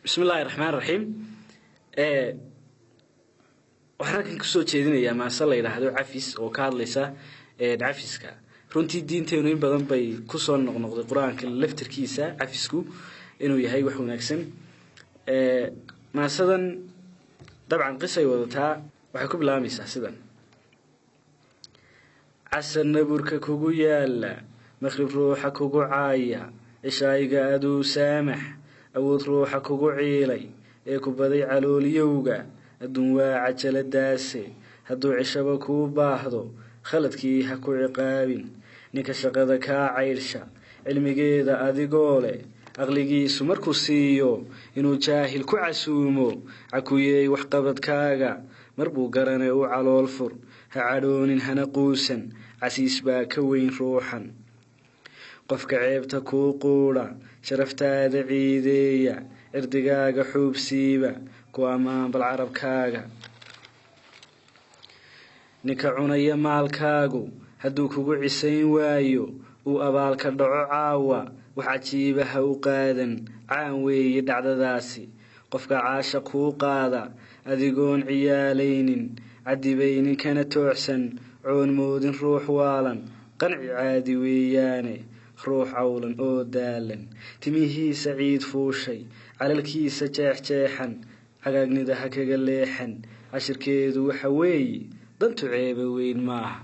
Bismi illaahi raxmaan raxiim. Waxaan halkan kusoo jeedinayaa maase la yidhaahdo Cafis, oo ka hadlaysa cafiska. Runtii diinteenu in badan bay kusoo noqnoqday, Qur-aanka laftirkiisa, cafisku inuu yahay wax wanaagsan. Maasadan dabcan qisay wadataa, waxay ku bilaabmaysaa sidan: Casar naburka kugu yaala, maqrib ruuxa kugu caaya, cishaayiga aduu saamax, awood ruuxa kugu ciilay ee ku baday caloolyowga. Adduun waa cajaladaase, hadduu cishaba kuu baahdo, khaladkii ha ku ciqaabin. Ninka shaqada kaa caydhsha, cilmigeeda adigoo leh, aqligiisu markuu siiyo inuu jaahil ku casuumo, cakuyeey waxqabadkaaga mar buu garane u calool fur. Ha cadhoonin, hana quusan, casiis baa ka weyn ruuxan. Qofka ceebta kuu quudha, sharaftaada ciideeya, cirdigaaga xuubsiiba, ku ammaan bal carabkaaga. Ninka cunaya maalkaagu hadduu kugu cisayn waayo, uu abaalka dhaco caawa, wax cajiiba ha u qaadan, caan weeye dhacdadaasi. Qofka caasha kuu qaada adigoon ciyaalaynin, cadibaynin, kana toocsan, coon moodin ruux waalan, qanci caadi weeyaane. Ruux cawlan oo daalan, timihiisa ciid fuushay, calalkiisa jeexjeexan, cagaagnida ha kaga leexan. Cashirkeedu waxa weeye, dantu ceeba weyn maaha.